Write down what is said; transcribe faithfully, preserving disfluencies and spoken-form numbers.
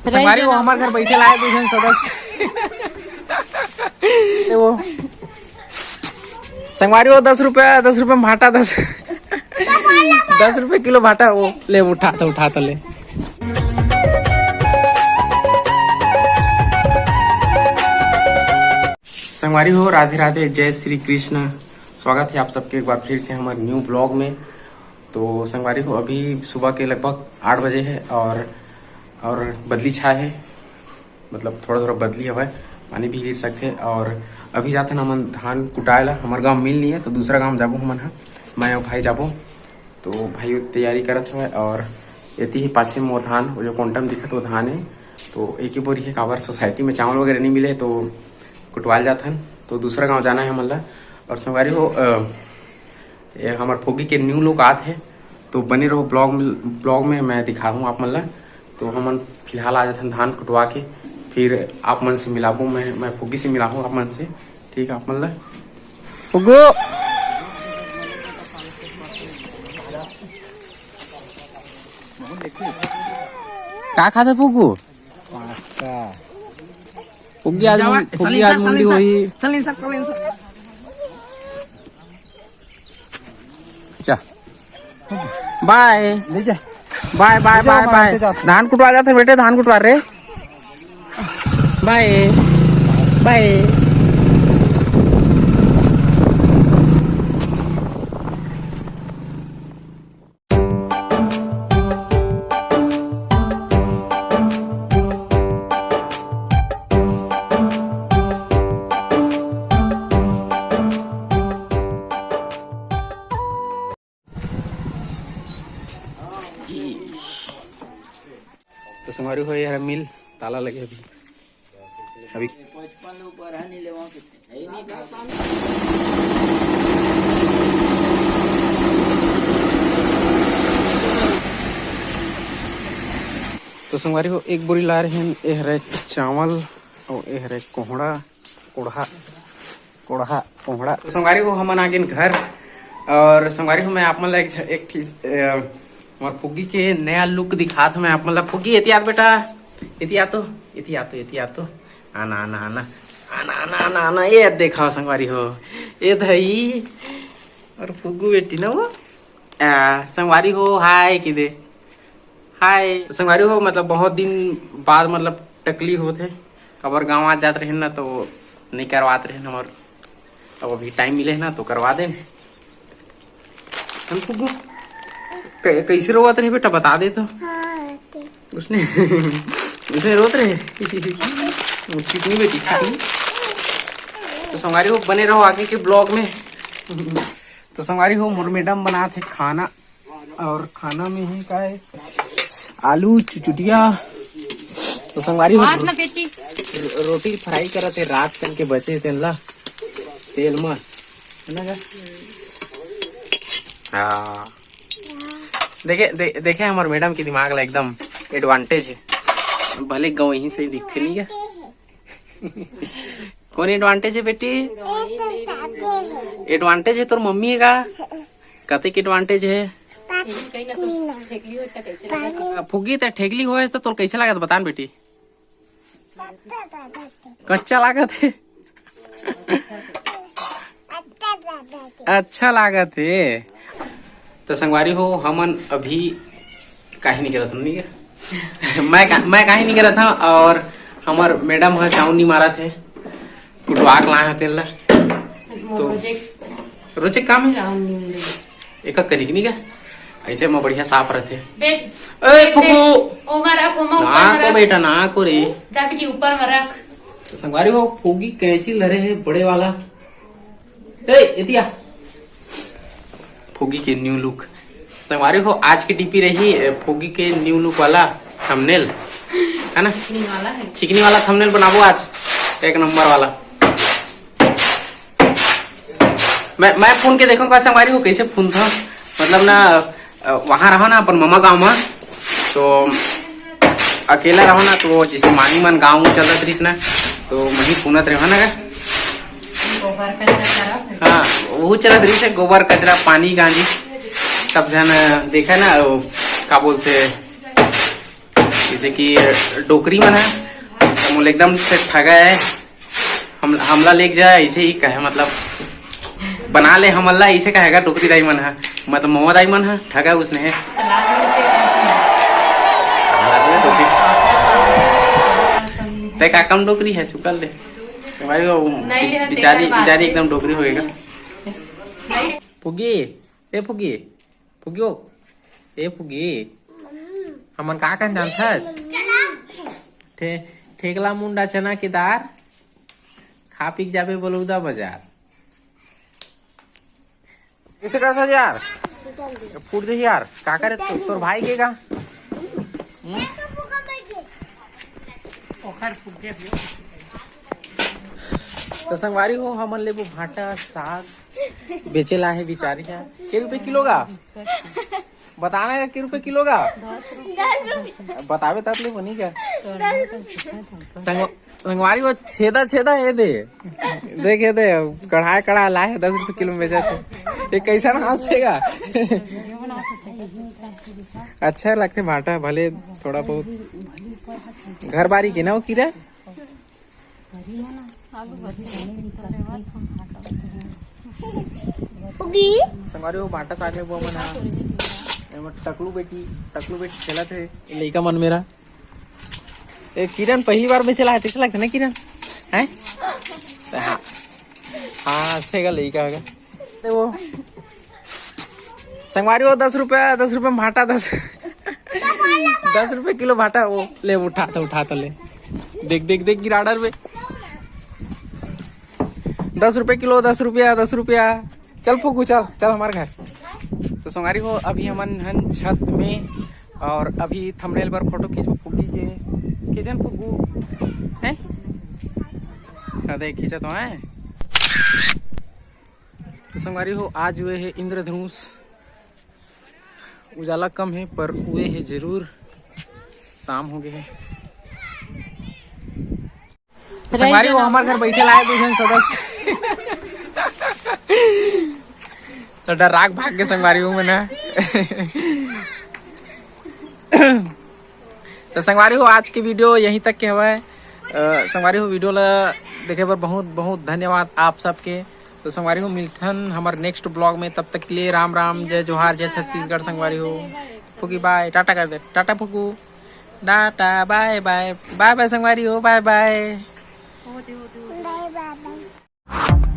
संगवारी हो, हमर घर बैठे लाए दू झन सदस्य। ए वो संगवारी हो, दस रुपया, दस रुपया में भाटा, दस, दस रुपये किलो भाटा। वो ले, उठा तो, उठा तो ले। संगवारी हो, राधे राधे, जय श्री कृष्ण। स्वागत है आप सबके एक बार फिर से हमारे न्यू ब्लॉग में। तो संगवारी हो, अभी सुबह के लगभग आठ बजे है और और बदली छाए है, मतलब थोड़ा थोड़ा बदली हवय, पानी भी गिर सकथे। और अभी जाथन हमन धान कुटाए ला, हमर गांव मिल नहीं है तो दूसरा गांव जाबो हमन ह, मैं और भाई जाबो। तो भाई तैयारी करत हवय और एती ही पाछे मोर धान, वो जो कोंटा में दिखत वो धान है, तो एक ही बोरी है, काबर सोसाइटी में चावल वगैरह नहीं मिले तो कुटवाल जाथन, तो दूसरा गांव जाना है हमन ला। और संगवारी हो, अ, ये हमर फोगी के न्यू लुक आत हे, तो बने रहो ब्लॉग में, ब्लॉग में मैं दिखाहूँ आप मन ला। तो हमन फिलहाल आ जाथन धान कुटवा के, फिर आप मन से मिलाबो मैं, मैं फोगी से मिलाहूँ आप मन से। ठीक है, आप मन ला फोगू। का खाथे फोगू? पास्ता। फोगी आज जावा, मुं-, फोगी आज मुंडी होही। चल, इंसान, चल, इंसान। चा। बाय। ले जा। बाय, बाय, ले जा, बाय, बाय। धान कुटवा जाते बेटे, धान कुटवा रे। बाय। बाय। तो संगवारी हो, ये हमारा मिल ताला लगे अभी, अभी। तो संगवारी हो, एक बोरी ला रहे हैं, ए हरे चावल और ए हरे कोहड़ा, कोढ़ा, कोढ़ा, कोहड़ा। तो संगवारी हो, हमन आ गेन घर। और संगवारी हो, मैं आप मन ला एक झ-, एक ठिस, अ, हमर फुग्गी के नया लुक दिखात हूँ मैं आप मन ला। फुग्गी, एती आत बेटा, एती आतो, एती आतो, एती आतो। आना, आना, आना, आना, आना, आना, आना। ये देखा संगवारी हो, ये धई और फुग्गू बेटी ना वो। आ, संगवारी हो, हाय कि दे। हाय। तो संगवारी हो, मतलब बहुत दिन बाद मतलब टकली होत हे। काबर गाँव आ जात रहेन ना, तो नहीं करवात रहेन हमर। अब अभी टाइम मिले हे ना, तो करवा देन। हम फुग्गू, कै-, कैसे रोवत रहे बेटा, बता दे तो। हाँ, ठीक। उसने, उसने रोत रहे। वो चिकनी बेटी, चिकनी। तो संगवारी हो, बने रहो आगे के ब्लॉग में। तो संगवारी हो, मोर मैडम बनात हे खाना, और खाना में हे का हे, आलू चुचुटिया। तो संगवारी हो, मार ना बेटी। रो-, रोटी फ्राई करत हे, रात कन के बचे हे तेन ला तेल में, है ना का? हाँ, देखे, दे-, देखे हमर मैडम के दिमाग ला एकदम एडवांटेज हे, भले गाँव यहीं से ही दिखथे नहीं क्या? कौन एडवांटेज हे बेटी? एडवांटेज हे तोर मम्मी हे का? कतेक एडवांटेज हे? फुग्गी, ते ठेकली होए त तोर कैसे लागत बता न बेटी? कच्चा लागत हे। अच्छा लागत हे। तो संगवारी हो, हमन अभी काहे नहीं करत हन, नहीं है? मैं का-, मैं काहे नहीं करत हूँ, और हमर मैडम ह चाउन नहीं मारत हे, कुटवा के लाए हे तेल ला। तो रोजे काम हे। एक करी नहीं का, ऐसे में बढ़िया साफ रहते। ए, फुग्गू। ओमा रख, ओमा ऊपर ना में को रख। बेटा, ना को रे। जा बेटी, ऊपर में रख। तो संगवारी हो, फुग्गी कैंची लरे हे बड़े वाला। ए, एती आ। फुग्गी के न्यू लुक। संगवारी हो, आज के डीपी रही, ए, फुग्गी के न्यू लुक वाला थंबनेल, है ना? चिकनी वाला है। चिकनी वाला थंबनेल बनाबो आज, एक नंबर वाला। मैं, मैं फून के देखो का संगवारी हो, कैसे फूनथों, मतलब ना, अ, वहाँ रहो ना अपन ममा गाँव में, तो अकेला रहो ना, तो जैसे मामी मन गाँव में चलत रहिस ना, तो वहीं फूनत रहो ना का। हाँ, वो चलत रहिस हे, गोबर कचरा, पानी गांजी, सब झन देखा ना, वो का बोलते, जैसे कि डोकरी मन है, मोला एकदम से ठगा है, हम हमला लेके जाए, ऐसे ही कहे, मतलब बना ले हमला, ऐसे कहेगा डोकरी दाई मन है, मतलब मोहम्मद दाई मन है, ठगा उसने है। तय का कम डोकरी है, सुकल ले। तुम्हारी वो बिचारी, बिचारी एकदम डोकरी होएगा। फुगी, ए फुगी, फुगियो, ए फुगी, हमन का कहन जानथस? ठे-, ठेकला मुंडा चना के दार, खा पी के जाबे बलौदा बाजार। कैसे करथस यार? फूट जाही यार, का करे तो, तोर भाई के का? हम्म? तो संगवारी हो, हमन लेबो भांटा साग बेचे ला है बिचारी है। के रुपए किलो का? बताना का के रुपए किलो का? बतावे तब ले बनी क्या? संग-, संगवारी वो छेदा छेदा है दे। देखे दे, कढ़ाई कढ़ाई लाए है, दस रुपए किलो में बेचा थे। ये कैसा नाश देगा? अच्छा लगते भांटा, भले थोड़ा बहुत घर बारी के ना वो कीरा। उगी। संगवारी हो, भांटा साग में वो मन हा, एमा टकलू बेटी, टकलू बेटी खेलत हे, लइका मन मेरा। ए, किरण पहली बार में चला है, कैसा लगता है ना किरण? हैं? हाँ। हाँ, हंसते का लइका होगा। वो संगवारी हो, दस रुपया, दस रुपया में भांटा, दस, दस रुपये किलो भांटा। वो ले, उठा तो, उठा तो ले। देख, देख, देख, गिराडर में दस रुपये किलो, दस रुपया, दस रुपया। चल फुगू, चल, चल हमारे घर। तो संगवारी हो, अभी हमन हन छत में और अभी थंबनेल पर फोटो खींचबो फुग्गी के। खींचन फुग्गू, हैं? हाँ, देख, खींचा तो है। तो संगवारी हो, आज हुए है इंद्रधनुष, उजाला कम है पर हुए है जरूर, शाम हो गए है। तो संगवारी हो, हमारे घर बैठे लाए दो जन सदस्य। तो डर राग भाग के संगवारी हो मना। तो संगवारी हो, आज के वीडियो यहीं तक के हवय। अ, संगवारी हो, वीडियो ला देखे बर बहुत बहुत धन्यवाद आप सबके। तो संगवारी हो, मिलथन हमर नेक्स्ट ब्लॉग में, तब तक के लिए राम राम, जय जोहार, जय छत्तीसगढ़। संगवारी हो, फुकी बाय, टाटा कर दे, टाटा फुकू, टाटा बाय बाय, बाय बाय संगवारी हो, बाय बाय। बाय बाय।